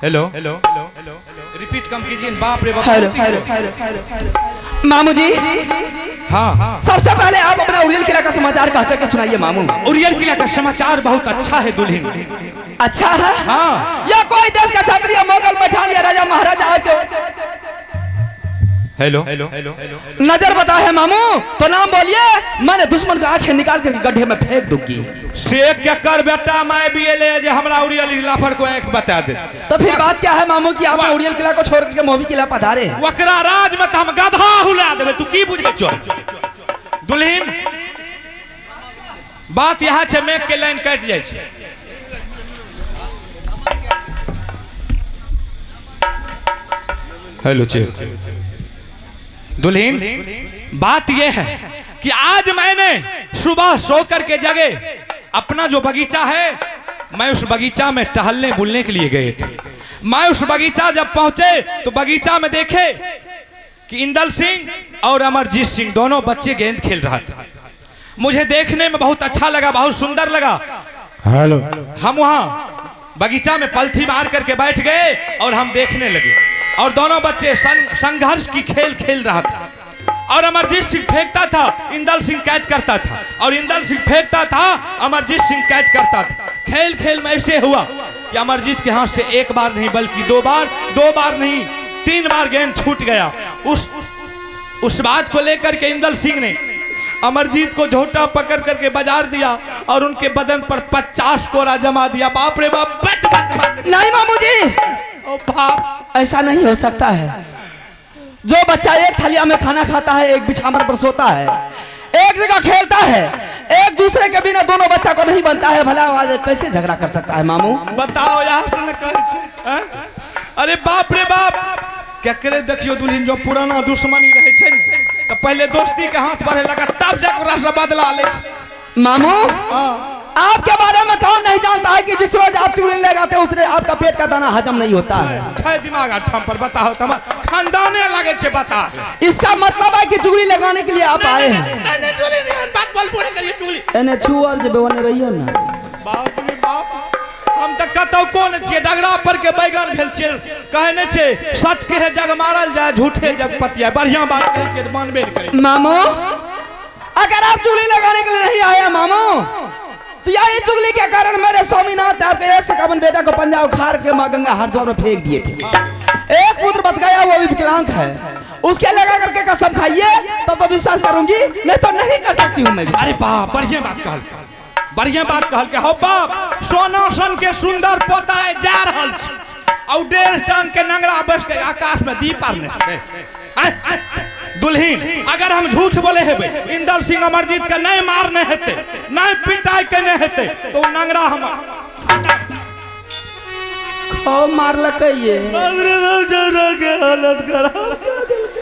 Hello hello repeat कम कीजिए। बाप रे बाप। हेलो। मामू जी। हाँ। सबसे पहले आप अपना उड़ियल किला का समाचार कह करके सुनाइए मामू। उड़ियल किला का समाचार बहुत अच्छा है दुल्हन। अच्छा है? हाँ। या कोई देश का छात्र या मुगल पठान या राजा महाराजा आपके हेलो हेलो नजर बता है मामू, तो नाम बोलिए, मैंने दुश्मन को आंखें निकाल कर गड्ढे में फेंक दूंगी। से के कर बेटा my B L जे हमरा उड़ियल लाफर को आंख बता दे। तो फिर बात क्या है मामू कि आप उड़ियल किला को छोड़ करके मोवी किला पधारे हैं? ओकरा राज में तो हम गधा हुला देबै, तू की बुझै छौ? दुल्हन, बात यहाँ छै, मेघ के लाइन कटि जाइ छै। Hello check. दुल्हन, बात यह है कि आज मैंने सुबह सो करके जगे, अपना जो बगीचा है, मैं उस बगीचा में टहलने बुलने के लिए गए थे। मैं उस बगीचा जब पहुंचे तो बगीचा में देखे कि इंदल सिंह और अमरजीत सिंह दोनों बच्चे गेंद खेल रहा था। मुझे देखने में बहुत अच्छा लगा, बहुत सुंदर लगा। हेलो। हम वहां बगीचा में पलथी मार करके बैठ गए और हम देखने लगे और दोनों बच्चे संघर्ष की खेल खेल रहा था और अमरजीत सिंह फेंकता था, इंदल सिंह कैच करता था और इंदल सिंह फेंकता था, अमरजीत सिंह कैच करता था। खेल खेल में ऐसे हुआ कि अमरजीत के हाथ से एक बार नहीं बल्कि दो बार, दो बार नहीं तीन बार गेंद छूट गया। उस बात को लेकर के इंदल सिंह ने अमरजीत को झोटा पकड़ करके बाजार दिया और उनके बदन पर 50 कोरा जमा दिया। बाप रे बाप, बट बट बट। नहीं मामू जी। ओ बाप। ऐसा नहीं हो सकता है। जो बच्चा एक थलिया में खाना खाता है, एक बिछावन पर सोता है, एक जगह खेलता है, एक दूसरे के बिना दोनों बच्चा को नहीं बनता है, भला आवाज कैसे झगड़ा कर सकता है मामू? बताओ, यहाँ से न कहै छै, हैं? अरे बाप रे बाप, केकरे देखियो दुल्हन, जो पुराना दुश्मनी रहे छै ने तऽ पहले दोस्ती के हाथ बढ़े लगा, तब जाके ओकरा से बदला लै छै। मामू, आपके बारे में कौन नहीं जानता है कि जिस रोज आप चुगली लगाते हैं, उसने आपका पेट का दाना हजम नहीं होता है। छै दिमाग अठम पर? बताओ, तमर खानदाने लागे छै बता। इसका मतलब है कि चुगली लगाने के लिए आप आए हैं। नहीं नहीं, चुगली नहीं, हम बात बोल पूरी करिए चुगली। एने छुअल जे ओने रहियो ना। बाप रे बाप, हम तऽ कतौ कोन छियै, डगरा पर के बैगन भेल छियै। कहै नहि छै, सच के है जग मारल जाय, झूठे जग पतिया। बढ़िया बात कहै छियै तऽ मानबे नहि करै। मामू, अगर आप चुगली लगाने के लिए नहीं आया मामू, तो यही चुगली के कारण मेरे स्वामीनाथ आपके 151 बेटा को पंजा उखाड़ के माँ गंगा हरिद्वार में फेंक दिए थे। एक पुत्र बच गया, वो अभी विकलांग है। उसके लगा करके कसम खाइए तब तो विश्वास करूंगी, नहीं तो नहीं कर सकती हूँ मैं भी। अरे बाप, बढ़िया बात कहल, बढ़िया बात कहल के हो बाप, सोना सन के सुंदर पोता जा रहल छै और 1.5 टन के नंगरा बस के आकाश में दीप आर छै। दुल्हीन, अगर हम झूठ बोले हेबै, इंदल सिंह अमरजीत के नहीं मारने हेतै, नहीं पिटाई के नहीं हेतै, तो उ नंगरा हमर खो मारलकै ये। बाप रे बाप, चौरा के हालत खराब कर देलकै।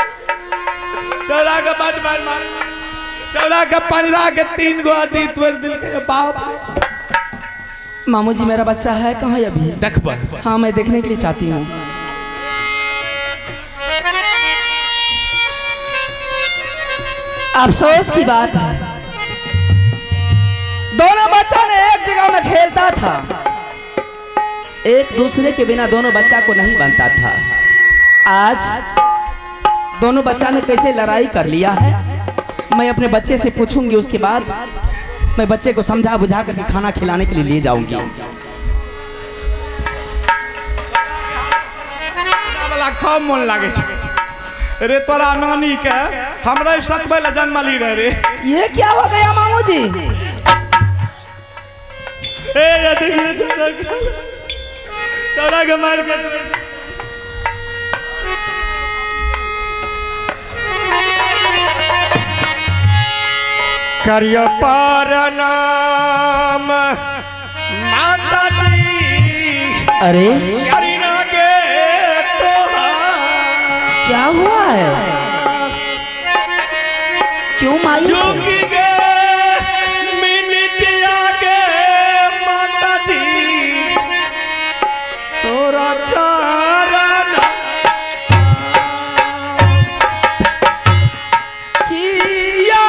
चौरा के बड मार मार, चौरा के पंजरा के 3 गो हड्डी तोड़ देलकै, बाप रे। मामू जी, मेरा बच्चा है कहाँ अभी? देखबै? हाँ, मैं देखने के लिए चाहती हूँ। अफसोस की बात है, दोनों बच्चा ने एक जगह में खेलता था, एक दूसरे के बिना दोनों बच्चा को नहीं बनता था। आज दोनों बच्चा ने कैसे लड़ाई कर लिया है, मैं अपने बच्चे से पूछूंगी। उसके बाद मैं बच्चे को समझा बुझा करके खाना खिलाने के लिए ले जाऊंगी। वाला कम मन लागे छै रे। तोरा नानी के हमरा सतबै ला जन्मली रहे रे। ये क्या हो गया मामू जी? ए या देखिए, चौरा के, चौरा के मार के तोड़ दे। करियो परनाम माता जी। अरे, शरीर के तोहार। क्या हुआ है? क्यों मायूस है? झुकी गे मिनटिया के माता जी तोरा चरण। किया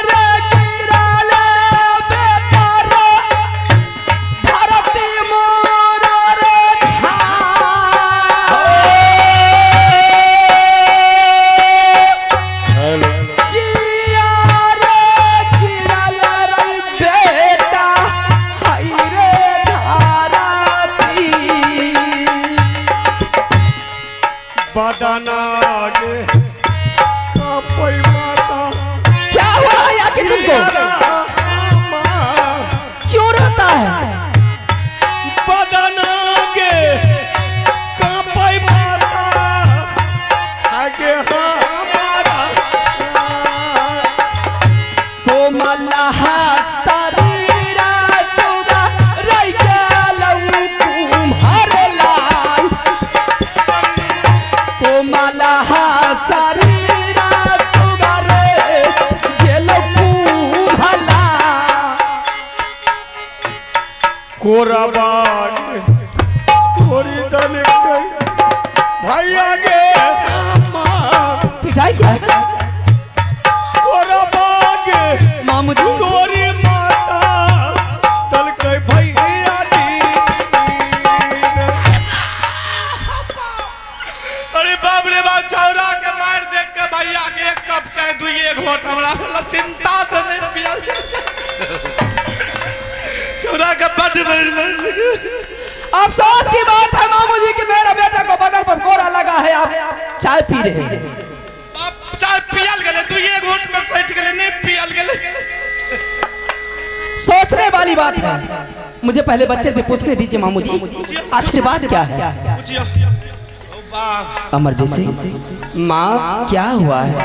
रे गिराले बेटा रे, धरती मोर रे छाती। बदना गे कांपै माता। क्या हुआ है आखिर तुमको? हमार क्यों रोता है? बदना गे कांपै माता आगे हमारा। कोमल शरीर सुगा रई गेलौ कुम्हार लाई। कोमल शरीर सुगा रे गेलौ कुम्हला। कोरबा तोरी दलकै भैया गे हमार। पिटाई क्या है? कोरबा गे मामू जी तोरी माता दलकै भैया जी। अरे बाप रे बाप, छौरा के मार देख के भैया के एक कप चाय दुइये घोट हमरा मतलब चिंता से नहीं पियल जाइ छै। छौरा के बड मारि मारि लगे। अफसोस की बात है मामू जी कि मेरा बेटा को बगल पर कोरा लगा है, आप चाय पी रहे हैं। बाप चाय पियल गेलै, दुइये घोट में सटि गेलै, नहीं पियल गेलै। सोचने वाली बात है। मुझे पहले बच्चे से पूछने दीजिए मामू जी, आखिर बात क्या है? पूछियो। ओ बाप, अमरजीत सिंह माँ, क्या हुआ है?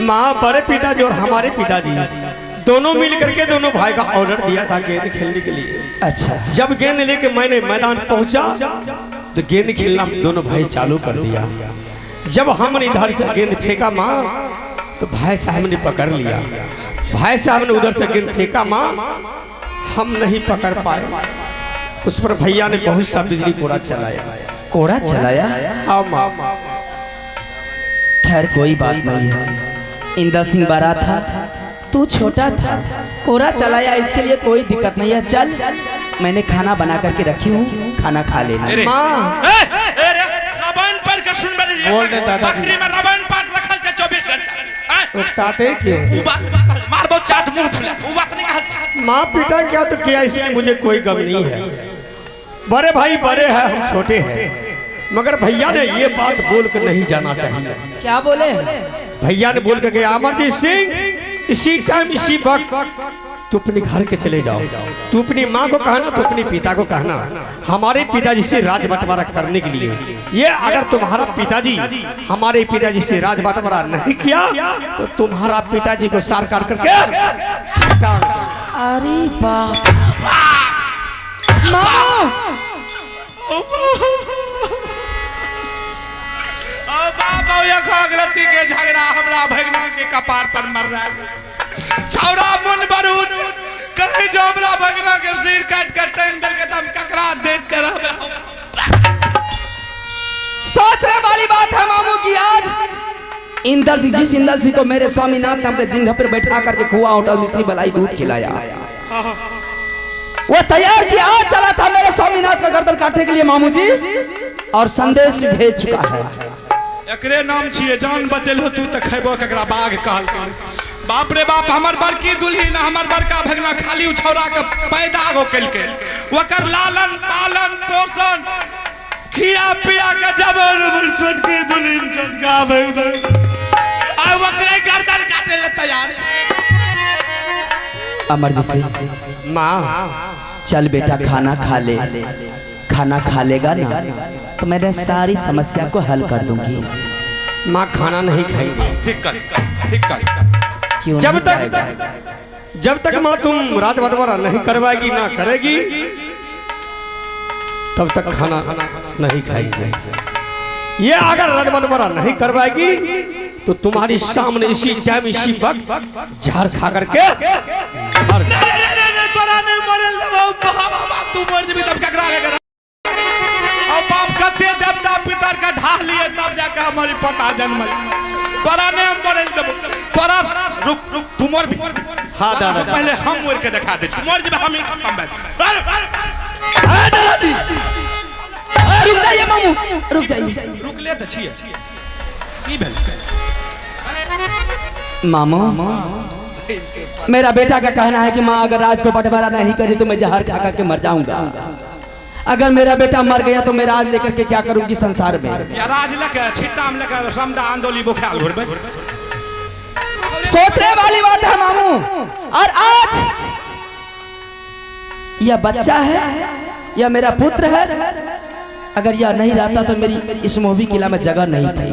माँ, बड़े पिताजी और हमारे पिताजी दोनों मिल करके दोनों भाई का ऑर्डर दिया था गेंद खेलने के लिए। अच्छा। जब गेंद लेके मैंने मैदान पहुंचा तो गेंद खेलना दोनों भाई चालू कर दिया। जब हमने इधर से गेंद फेंका माँ, तो भाई साहब ने पकड़ लिया। भाई साहब ने उधर से गेंद फेंका माँ, हम नहीं पकड़ पाए। उस पर भैया ने बहुत सा बिजली कोड़ा चलाया। कोड़ा चलाया? हाँ माँ। खैर कोई बात नहीं है, इंदर सिंह बड़ा था, तू छोटा था, कोरा चलाया, इसके लिए कोई दिक्कत नहीं है। चल मैंने खाना बना करके रखी हूँ, खाना खा लेना। अरे माँ। ए, ए रे, रामायण पढ़ के सुन बोल दे दादाजी। बकरी में रामायण पाठ रखल छै 24 घंटा। आँय? उकताते क्यों? ऊ बात नहीं कहल, मारबो चाट मुंह फुला, ऊ बात नहीं कहल। माँ पिता क्या तो किया, इसलिए मुझे कोई गम नहीं है। बड़े भाई बड़े हैं, हम छोटे हैं, मगर भैया ने ये बात बोल कर नहीं जाना चाहिए। क्या बोले? भैया ने बोल कर गया, अमरजीत सिंह इसी टाइम इसी वक्त तू अपने घर के चले जाओ, तू अपनी माँ को कहना, तू अपने पिता को कहना, हमारे पिताजी से राज बंटवारा करने के लिए। ये अगर तुम्हारा पिताजी हमारे पिताजी से राज बंटवारा नहीं किया तो तुम्हारा पिताजी को सार काट करके टांग। अरे बाप, मामू ओ बाप, एकाग्रति के झगड़ा हमरा भगना के कपार पर मर रहा है। छौरा मन बरूच कहे जो हमरा भगना के सिर काट के टांग दल के तम ककरा देख के रहबे। सोचने वाली बात है मामू की आज इंदर सिंह, जिस इंदर सिंह को मेरे स्वामीनाथ ने अपने जिंघ पर बैठा करके खुआ होटल मिश्री मलाई दूध खिलाया, वो तैयार किया आज चला था मेरे स्वामीनाथ का गर्दन काटने के लिए मामू जी, और संदेश भी भेज चुका है। एकरे नाम छिए जान बचल हो तू त खैबो ककरा बाघ कहल। बाप रे बाप, हमर बड़की दुल्हन हमर बड़का भगना खाली उ छौरा के पैदा हो केलकै, ओकर लालन पालन पोषण खिया पिया के जबर हमर छोटकी दुल्हन छोटका भगना आ ओकरे गर्दन काटे ले तैयार छै। अमरजीत सिंह माँ चल बेटा खाना खा ले, खाना खा लेगा ना तो मैं सारी समस्या को हल कर दूंगी। माँ खाना नहीं खाएंगे। ठीक कर, ठीक कर। क्यों जब नहीं तक खाएगा? जब तक माँ तुम राज बंटवारा नहीं करवाएगी ना करेगी तब तक खाना नहीं खाएंगे। ये अगर राज बंटवारा नहीं करवाएगी तो तुम्हारी सामने इसी टाइम इसी वक्त झाड़ खा करके मर रे रे रे रे, तोरा नहीं मरल देबौ बाबा, तू मर जेबी तब ककरा लगे। और बाप कते देवता पितर के ढाह लिए तब जाके हमारी पता जन्मल। तोरा नहीं हम मरल देबौ, तोरा रुक रुक तू मर भी। हाँ दादा, पहले हम मर के दिखा दे छी, मर जेबे हम ही खत्म भेल। दादाजी रुक जाइए मामू, रुक जाइए। रुकले त छियै, की भेल? मामू मेरा बेटा का कहना है कि माँ अगर राज को बंटवारा नहीं करे तो मैं जहर खा करके मर जाऊंगा। अगर मेरा बेटा मर गया तो मैं राज लेकर के क्या करूंगी संसार में। या राज लके छिट्टा में लके समदा आंदोली बोखाल घुरबै। सोचने वाली बात है मामू। और आज यह बच्चा है, यह मेरा पुत्र है, अगर यह नहीं रहता तो मेरी इस मोहवी किला में जगह नहीं थी।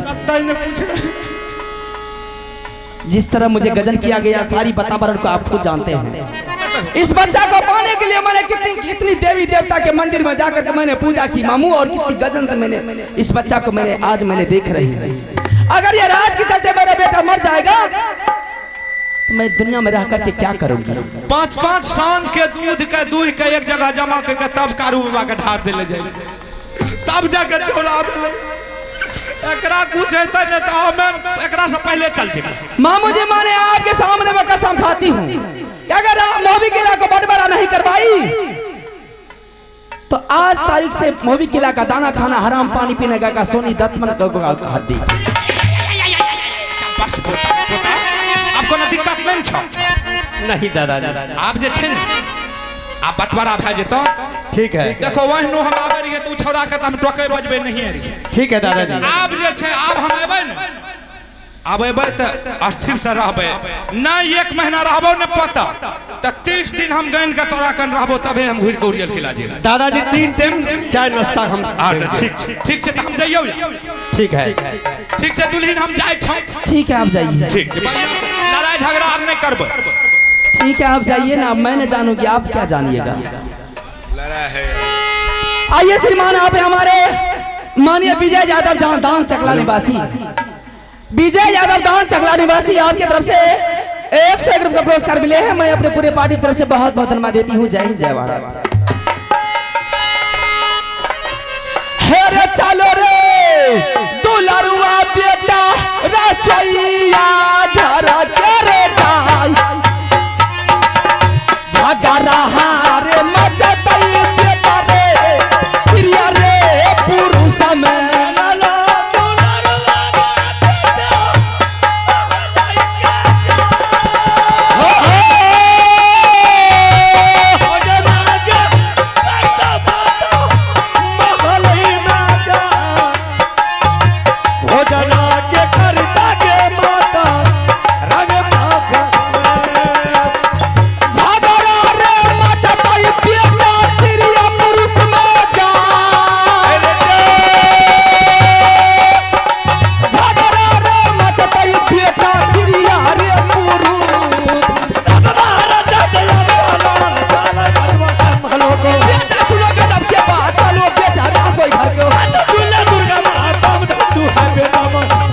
जिस तरह मुझे गजन किया गया सारी वातावरण को आप खुद जानते हैं। इस बच्चा को पाने के लिए मैंने कितनी कितनी देवी देवता के मंदिर में जाकर के मैंने पूजा की मामू, और कितनी गजन से मैंने इस बच्चा को मैंने आज मैंने देख रही है। अगर ये राज के चलते मेरा बेटा मर जाएगा तो मैं दुनिया में रह करके क्या करूंगी। पांच पांच सांझ के दूध के दूध के एक जगह जमा करके तब कारू बाबा के ढार देले जाए, तब जाके चौरा भेलै। एकरा कुछ हेतै ने तो हमे एकरा से पहले चल जेबै। मामू जी माने आपके सामने मैं कसम खाती हूँ कि अगर आप मोहवी किला को बंटवारा नहीं करवाई तो आज तारीख से मोहवी किला का दाना खाना हराम, पानी पीने का सोनी दत्तमन का हड्डी। बस पोता पोता आब कोनो दिक्कत नहीं छौ? नहीं दादाजी। आब जे छै ने आब बंटवारा भए जेतौ। ठीक है। देखो वहनो हम आबै रहियै तऽ उ छौड़ा के तऽ हम टोकै बजबै नहिये रहियै। ठीक है दादाजी। आब जे छै आब हम एबै ने, आब एबै तऽ स्थिर से रहबै, नहीं एक महीना रहबो ने पता तऽ 30 दिन हम गानि के तोरा कन रहबो तबे हम घुरि के उड़ियल किला जेबै। दादाजी 3 टाइम चाय नाश्ता हम। हाँ तऽ ठीक छै, ठीक छै तऽ हम जइयौ। ठीक है। ठीक छै दुल्हिन हम जाइ छौ। ठीक है आप जाइए। ठीक छै, लड़ाई झगड़ा आर नहीं करबै। ठीक है आप जाइए ना, मैं न जानूंगी आप क्या जानिएगा। आइए श्रीमान आप हमारे माननीय विजय यादव दान चकला निवासी, विजय यादव दान चकला निवासी आपकी तरफ से 101 रुपये का पुरस्कार मिले हैं। मैं अपने पूरे पार्टी की तरफ से बहुत बहुत धन्यवाद देती हूँ। जय हिंद जय भारत। हे रे चलो रे दुलरुआ बेटा रसोईया धरा के रे दाई झगड़ा रे मचतई बेटा रे प्रिया रे पुरुष में। झगड़ा रे मचतई बेटा प्रिया पुरुष में जा झगड़ा रे मचतई बेटा प्रिया रे पुरुष। बेटा सुनो गजब के बात, चलो बेटा रसोई घर के,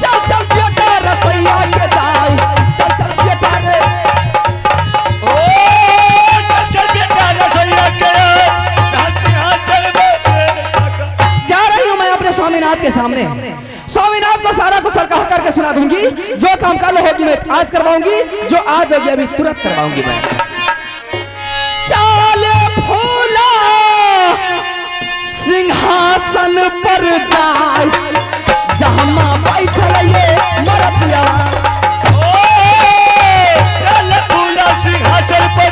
चल चल बेटा रसोईया के जाई, चल चल बेटा रे। जा रही हूं मैं अपने स्वामीनाथ के सामने, स्वामीनाथ को सारा कुशल कह करके सुना दूंगी। जो काम कल होगी मैं आज करवाऊंगी, जो आज होगी अभी तुरंत करवाऊंगी मैं। चाले फूला सिंहासन पर जाए जहाँ बैठल ये मरतिया। चल गए फूला सिंहासन पर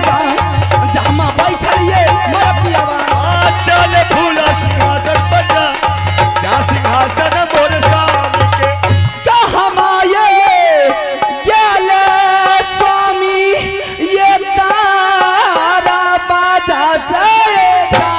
जाए जहाँ बैठल ये मरतिया। सिंहासन मोर साम के कहाँ ये गेले स्वामी ये तारा बाजा जाएगा।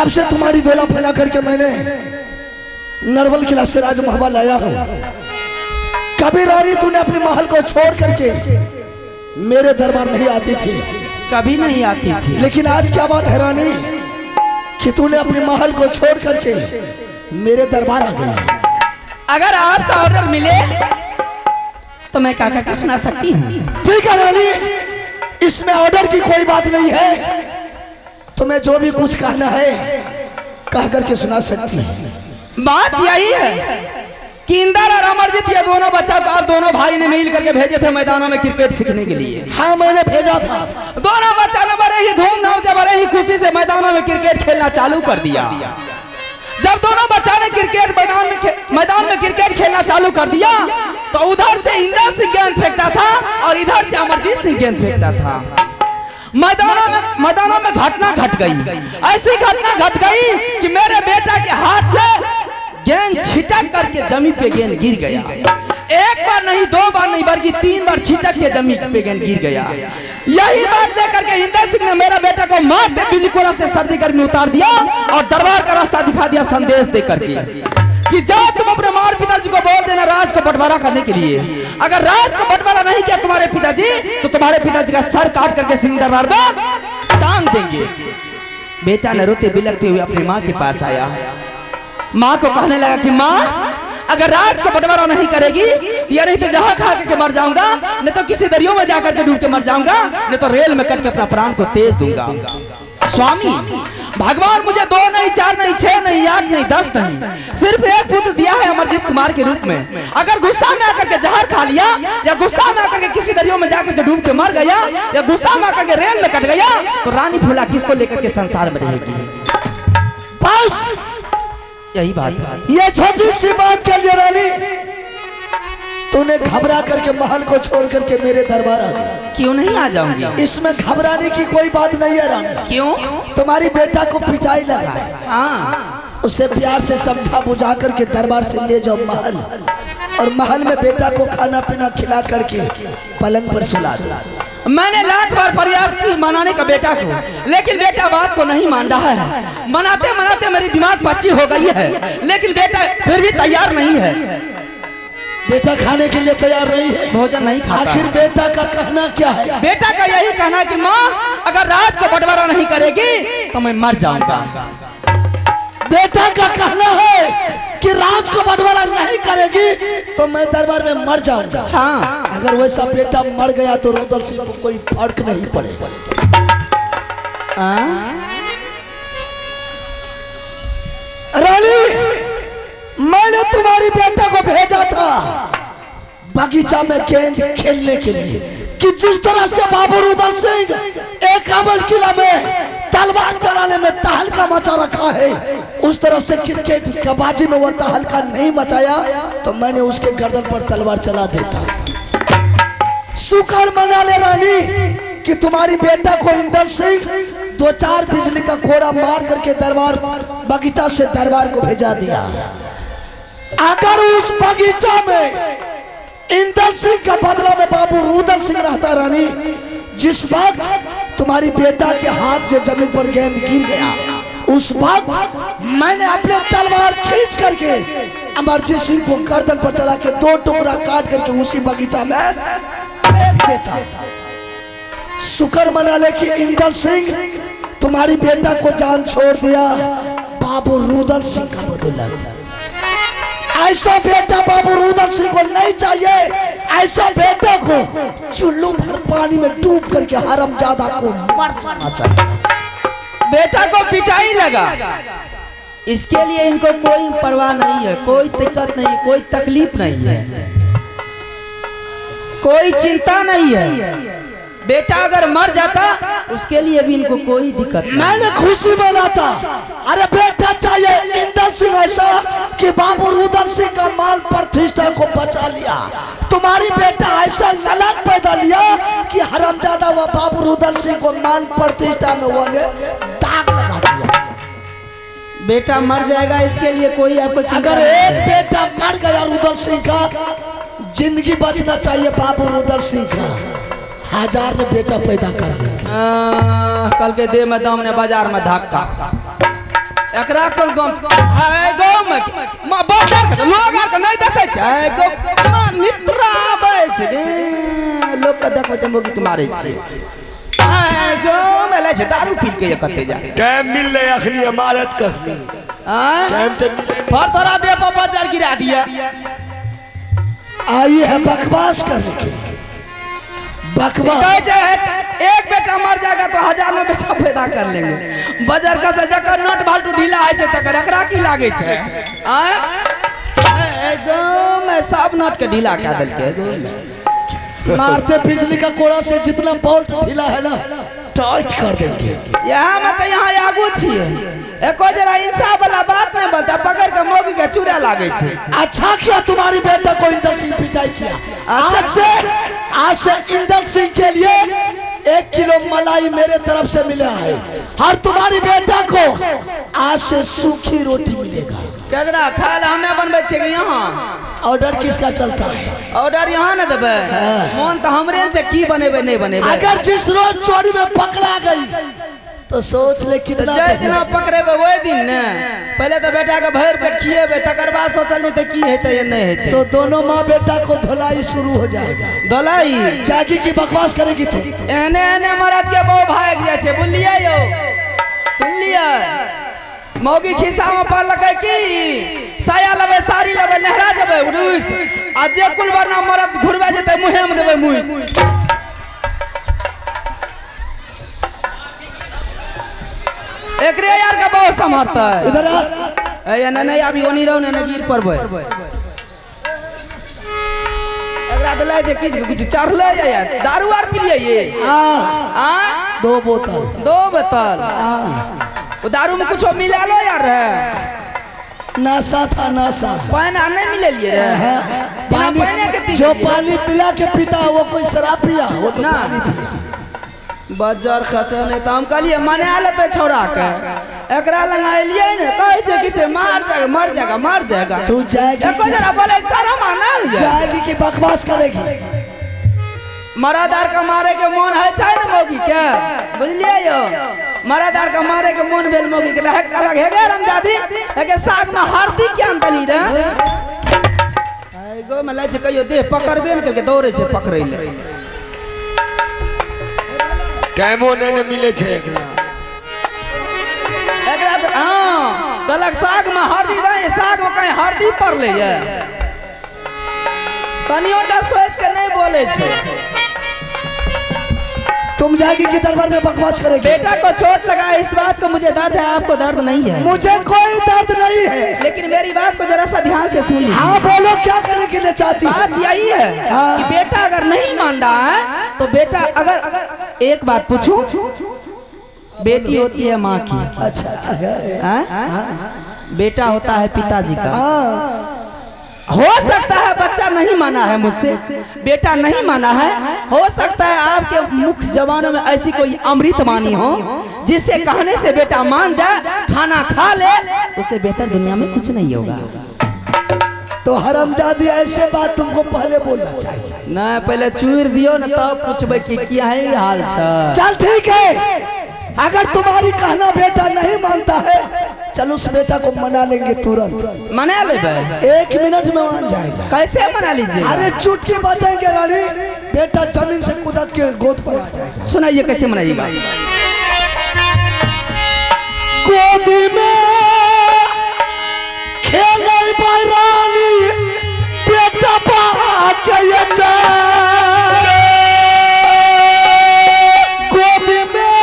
जब से तुम्हारी दोला फैला करके मैंने नरवल किला से राजमहल लाया हूं, कभी रानी तूने अपने महल को छोड़ करके मेरे दरबार नहीं आती थी, कभी नहीं आती थी। लेकिन आज क्या बात है रानी कि तूने अपने महल को छोड़ करके मेरे दरबार आ गई। अगर आपका ऑर्डर मिले तो मैं काका के सुना सकती हूँ। ठीक है रानी, इसमें ऑर्डर की कोई बात नहीं है, तुम्हें जो भी कुछ कहना है कह करके सुना सकती है। बात यही है कि इंदर और अमरजीत ये दोनों बच्चा को आप दोनों भाई ने मिल करके भेजे थे मैदानों में क्रिकेट सीखने के लिए। हाँ, मैंने भेजा था। दोनों बच्चा ने बड़े ही धूमधाम से बड़े ही खुशी से मैदानों में क्रिकेट खेलना चालू कर दिया। जब दोनों बच्चा ने क्रिकेट मैदान में क्रिकेट खेलना चालू कर दिया तो उधर से इंदर सिंह गेंद फेंकता था और इधर से अमरजीत सिंह गेंद फेंकता था। मैदानों में घटना घट गई। ऐसी घटना घट गई कि मेरे बेटा के हाथ से गेंद छिटक करके जमीन पे गेंद गिर गया। एक बार नहीं, दो बार नहीं, बल्कि 3 बार छिटक के जमीन पे गेंद गिर गया। यही बात लेकर के इंदर सिंह ने मेरा बेटा को मारते बिल्कुल से सर्दी गर्मी उतार दिया और दरबार का रास्ता दिखा दिया, संदेश दे करके कि जाओ तुम अपने मार पिताजी को बोल देना राज को बंटवारा करने के लिए। अगर राज को बंटवारा नहीं किया तुम्हारे पिताजी तो तुम्हारे पिताजी का सर काट करके सिंह दरबार में टांग देंगे। बेटा ने रोते बिलखते हुए अपनी माँ के पास आया। माँ को कहने लगा कि माँ, अगर राज को बंटवारा नहीं करेगी या नहीं तो जहां खा करके मर जाऊंगा, नहीं तो किसी दरियो में जाकर के डूब के मर जाऊंगा, नहीं तो रेल में कट के अपना प्राण को तेज दूंगा। स्वामी भगवान मुझे 2 नहीं 4 नहीं 6 नहीं 8 नहीं 10 नहीं, सिर्फ एक पुत्र दिया है अमरजीत कुमार के रूप में। अगर गुस्सा में आकर के जहर खा लिया या गुस्सा में आकर के किसी दरियो में जाकर के डूब के मर गया या गुस्सा में आकर के रेल में कट गया तो रानी फूला किसको लेकर के संसार में रहेगी? बस यही बात है। ये छोटी सी बात के लिए रानी तूने घबरा करके महल को छोड़ करके मेरे दरबार आ गई। क्यों नहीं आ जाऊंगी? इसमें घबराने की कोई बात नहीं है रानी। क्यों? तुम्हारी बेटा को पिटाई लगा है, हाँ, उसे प्यार से समझा बुझा करके दरबार से ले जाओ महल, और महल में बेटा को खाना पीना खिला करके पलंग पर सुला दो। मैंने लाख बार प्रयास की मनाने का बेटा को, लेकिन बेटा बात को नहीं मान रहा है। मनाते मनाते मेरी दिमाग पच्ची हो गई है, लेकिन बेटा फिर भी तैयार नहीं है। बेटा खाने के लिए तैयार नहीं है, भोजन नहीं खाता। आखिर बेटा का कहना क्या है? बेटा का यही कहना कि माँ, अगर राज को बंटवारा नहीं करेगी तो मैं मर जाऊंगा। बेटा का कहना है कि राज को बंटवारा नहीं करेगी तो मैं दरबार में मर जाऊंगा। हाँ, अगर वैसा बेटा मर गया तो रुदल सिंह को कोई फर्क नहीं पड़ेगा। रानी, मैंने तुम्हारी बेटा को भेजा था बगीचा में गेंद खेलने के लिए कि जिस तरह से बाबू रुदल सिंह एक अमल किला में तलवार चलाने में तहलका मचा रखा है, उस तरह से क्रिकेट कबाजी में वो तहलका नहीं मचाया तो मैंने उसके गर्दन पर तलवार चला देता। शुक्र मना ले रानी कि तुम्हारी बेटा को इंदर सिंह 2-4 बिजली का कोड़ा मार करके दरबार बगीचा से दरबार को भेजा दिया। अगर उस बगीचा में इंदर सिंह का बदला में बाबू रुदल सिंह रहता रानी, जिस वक्त तुम्हारी बेटा के हाथ से जमीन पर गेंद गिर गया उस वक्त मैंने अपने तलवार खींच करके अमरजीत सिंह को गर्दन पर चला के 2 टुकड़ा काट करके उसी बगीचा में फेंक देता। शुक्र मना ले कि इंदर सिंह तुम्हारी बेटा को जान छोड़ दिया बाबू रुदल सिंह का बदौलत। ऐसा बेटा बाबू रुदल सिंह को नहीं चाहिए, ऐसा बेटा को चुल्लू भर पानी में डूब करके हरामजादा को मर जाना चाहिए। बेटा को पिटाई लगा, इसके लिए इनको कोई परवाह नहीं है, कोई दिक्कत नहीं, कोई तकलीफ नहीं है, कोई चिंता नहीं है। बेटा अगर मर जाता उसके लिए भी इनको कोई दिक्कत नहीं। मैंने खुशी मनाता, अरे बेटा चाहिए इंदर सिंह ऐसा कि बाबू रुदल सिंह का माल प्रतिष्ठा को बचा लिया। तुम्हारी बेटा ऐसा ललक पैदा लिया कि हरामजादा वह बाबू रुदल सिंह को माल प्रतिष्ठा में वो ने दाग लगा दिया। बेटा मर जाएगा इसके लिए कोई आपको चिंता अगर नहीं एक है। बेटा मर गया रुदल सिंह का, जिंदगी बचना चाहिए बाबू रुदल सिंह का, 1000 ने बेटा पैदा कर लेंगे। कल के दे में दाम ने बाजार में धक्का। एकरा कोन गम है गम मां बाजार के लोग आर के नहीं देखै छै गम मां नित्राबै छै गे लोग के देखबै छै मौगी के मारै छै है गम एलै छै दारू पी के कते जा टाइम मिललै अखनी मारत कखनी आँय? टाइम तऽ मिले नहीं। फर तोरा दे पर बाजार गिरा दिया। आई है बकवास करने के लिए, बकवास। कहै छै एक बेटा मर जाएगा तो हजारों बेटा पैदा कर लेंगे। बाजार का से जकर नोट भालटू ढीला है छै तकर एकरा की लागै छै? आँय? गाँव में सब नोट के ढीला कए देलकै। मारते बिजली का कोड़ा से जितना बोल्ट ढीला है ना टाइट कर देंगे। यहाँ में तो यहाँ आगू छियै, एको जरा इंसाफ वाला बात नहीं बोलता, पकड़ के मौगी के चूड़ा लागे छै। अच्छा किया तुम्हारी बेटा को इंदर सिंह पिटाई किया। आज से इंदर सिंह के लिए 1 किलो मलाई मेरे तरफ से मिला है और तुम्हारी बेटा को आज से सूखी रोटी मिलेगा। केकरा खाए ला हमें बनबै छियै कि यहाँ? ऑर्डर किसका चलता है? ऑर्डर यहाँ न देबै। मोन तो हमरे से की बनेबै नहीं बनेबै। अगर जिस रोज चोरी में पकड़ा गई तो सोच ले कितना। जाहि दिना पकड़ेबै ओहि दिन ने पहले तो बेटा के भरि पेट खिएबै, तकर बाद सोचल जेतै की हेतै या नहीं हेतै। तो दोनों माँ बेटा को धुलाई शुरू हो जाएगा। धुलाई जागी की बकवास करेगी तू। एहने एहने मरद के बहु भागि जाइ छै, बुझलियै यौ? सुनलियै? मौगी खिस्सा में पढ़लकै की साया लेबै साड़ी लेबै नहरा जेबै उड़ूस आ जे कुल बरना मरद घुरबै जेतै मुँहे में देबै मुँह। एकरे यार का बहुत समर्थ है। इधर आ। ए नहीं नहीं अभी ओनी रहो ने गिर पड़बै। एकरा दलै जे किछ कुछ चढ़लै यार दारू आर पी लियै ये। हां आ 2 बोतल 2 बोतल। हां वो दारू में कुछ मिला लो यार है। नशा था नशा। पानी आर नहीं मिलेलिए रे। पानी के पी जो पानी पिला के पीता वो कोई शराब पिया वो तो पानी पिया। बजर खसे नहीं तो हम कहलिए मना लेते छौड़ा के, एकरा लग एलियै ने कहै छै कि से मार जाएगा मर जाएगा मर जाएगा। तू जाएगी एको जरा बोले शर्म आना जाएगी कि बकवास करेगी। मरद आर के मारे के मोन है छै ने मौगी के, बुझलियै यौ? मरद आर के मारे के मोन भेल मौगी के लहक अलग हे गे रामजादी एके साग में हरदी किया देली रे। एगो में लै छै कहियो देह पकड़बे ने केलकै, दौड़े छै पकड़ै ले। टाइमो नहीं ने मिले छै एकरा। एकरा तो हां कहलक साग में हरदी दे, साग में कहीं हरदी पड़लै ये कनियोटा सोच के नहीं बोले छै। तुम जाएगी कि दरबार में बकवास करेगी। बेटा को चोट लगा इस बात को मुझे दर्द है, आपको दर्द नहीं है। मुझे कोई दर्द नहीं है, लेकिन मेरी बात को जरा सा ध्यान से सुन। हाँ बोलो क्या करने के लिए चाहती है? बात यही है हाँ। कि बेटा अगर नहीं मान रहा है तो बेटा अगर एक बात पूछूं, बेटी होती है माँ की, अच्छा हाँ? बेटा होता है पिताजी का। हो सकता है बच्चा नहीं माना है मुझसे, बेटा नहीं माना है, हो सकता है आपके मुख जबानों में ऐसी कोई अमृत वाणी हो जिसे कहने से बेटा मान जाए, खाना खा ले, उससे बेहतर दुनिया में कुछ नहीं होगा। तो हरामजादी ऐसे बात तुमको पहले बोलना चाहिए ना, पहले चूर दियो ना तब पूछबे कि क्या है हाल छ। चल ठीक है, अगर तुम्हारी कहना बेटा नहीं मानता है चलो उस बेटा को मना लेंगे तुरंत। मना लेबे? 1 मिनट में मान जाएगा। कैसे मना लीजिए? अरे चुटकी बजाएंगे रानी, बेटा जमीन से कूद के गोद पर आ जाएगा। सुनाइए कैसे मनाइएगा। गोदी में खेले रानी बेटा के गोदी में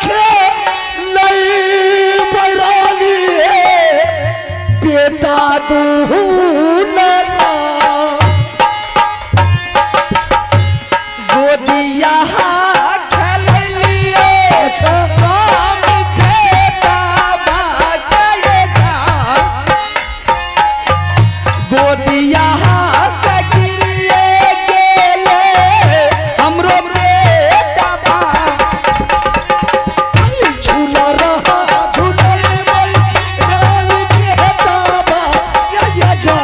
खेले रानी बेटा दूना गोदिया खेल लिए। अच्छा गोदिया से गिरिए गेले हमरो बेटा बा। झूला रहा झूला रानी बेटा बा या जा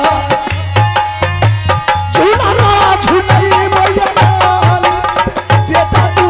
झूला रहा झूला रानी बेटा तू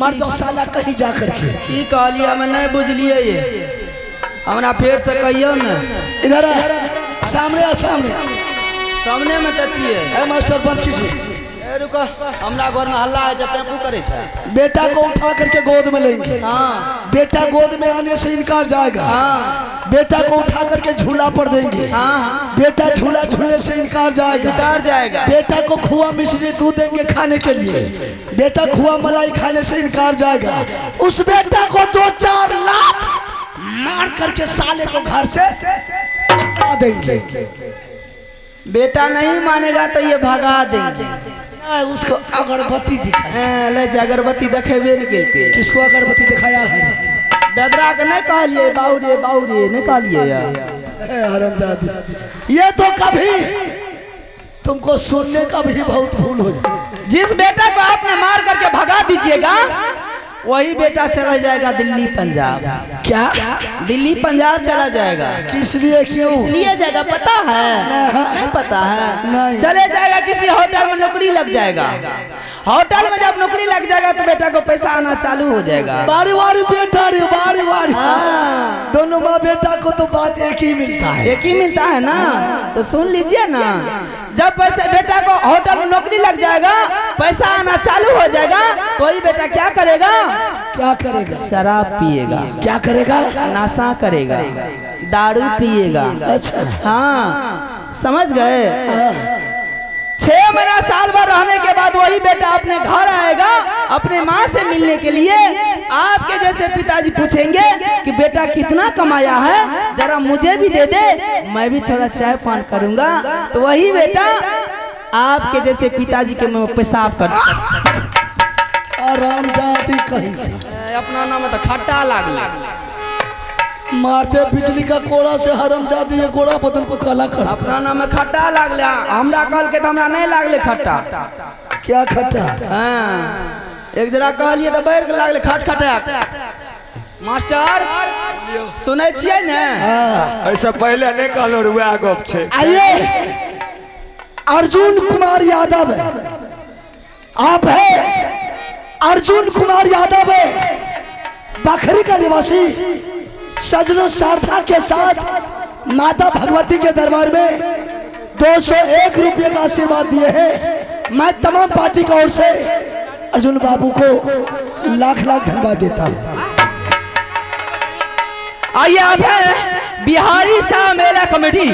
मर जाओ साला कहीं जा करके। की कहलियै हमे नहि बुझलियै ये, हमरा फेर से कहियौ ने। इधर आ, सामने आ, सामने। सामने में तऽ छियै। ए मास्टर, बंद कीजिए। ए रुको, हमरा घर में हल्ला होइ छै, पेपू करै छै। बेटा को उठा करके गोद में लेंगे। हाँ। बेटा गोद में आने से इनकार जाएगा। हाँ। बेटा को उठा करके झूला पर देंगे। हाँ हाँ। बेटा झूला झूलने से इनकार जाएगा। इनकार जाएगा। बेटा को खुआ मिश्री दूध देंगे खाने के लिए, बेटा खुआ मलाई खाने से इनकार जाएगा। उस बेटा को 2-4 लाख मार करके साले को घर से आ देंगे। बेटा नहीं मानेगा तो ये भगा देंगे। नहीं, उसको अगरबत्ती दिखाए। हैं, ले छै अगरबत्ती देखेबे नहि केलकै। किसको अगरबत्ती दिखाया है? बेदरा के नहि कहलियै बाऊ रे बाऊ रे, नहि कहलियै या। ए, हरामजादी, ये तो कभी तुमको सुनने का भी बहुत भूल हो जाए। जिस बेटा को आपने मार करके भगा दीजिएगा वही बेटा चला जाएगा दिल्ली पंजाब। क्या? दिल्ली पंजाब चला जाएगा। किस लिए, क्यों? इसलिए जाएगा पता है? नहीं पता है? नहीं। चले जाएगा किसी होटल में नौकरी लग जाएगा। होटल में जब नौकरी लग जाएगा तो बेटा को पैसा आना चालू हो जाएगा। बारी बारी बेटा रे, बारी बारी। हाँ। दोनों माँ बेटा को तो बात एक ही मिलता है। एक ही मिलता है ना, तो सुन लीजिए ना, जब पैसे बेटा को होटल में नौकरी लग जाएगा, पैसा आना चालू हो जाएगा, तो वही बेटा क्या करेगा? क्या करेगा? शराब पिएगा। क्या करेगा? नशा करेगा, दारू पिएगा। अच्छा। हाँ, समझ गए? हाँ। 6 महीना साल भर रहने के बाद वही बेटा अपने घर आएगा अपने माँ से मिलने के लिए। आपके जैसे पिताजी पूछेंगे कि बेटा कितना कमाया है, जरा मुझे भी दे दे, मैं भी थोड़ा चाय पान करूंगा। तो वही बेटा आपके जैसे पिताजी के मुंह में पेशाब कर। आराम जाती कहीं का। अपना नाम तो खट्टा लागले। मारते बिजली का कोड़ा से हरम जाती है, गोड़ा बदन को काला कर। अपना नाम में खट्टा लागले, हमरा कहल के तो हमरा नहीं लागले खट्टा। क्या खट्टा? हाँ, एक जरा कहलिए तो बैठ के लागले खट खटा। मास्टर सुनै छियै ने? हाँ। ऐसा पहले नहीं कहलो रे, वएह गप छै। आइए, अर्जुन कुमार यादव आप है, अर्जुन कुमार यादव है बखरी का निवासी, सजनों सारथा के साथ माता भगवती के दरबार में 201 रुपये का आशीर्वाद दिए हैं। मैं तमाम पार्टी की ओर से अर्जुन बाबू को लाख लाख धन्यवाद देता हूँ। आइए, आप है बिहारी शाह मेला कमेटी,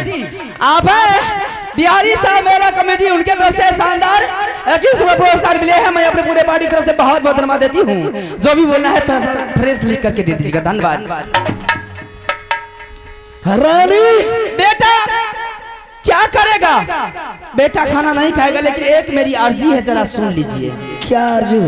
आप है बिहारी शाह मेला कमेटी, उनके तरफ से शानदार 21 रुपये पुरस्कार मिले हैं। मैं अपने पूरे पार्टी की तरफ से बहुत बहुत धन्यवाद देती हूँ। जो भी बोलना है थोड़ा सा फ्रेश लिख करके दे दीजिएगा। धन्यवाद। रानी बेटा क्या करेगा? बेटा खाना नहीं खाएगा, लेकिन एक मेरी अर्जी है, जरा सुन लीजिए। क्या अर्जी?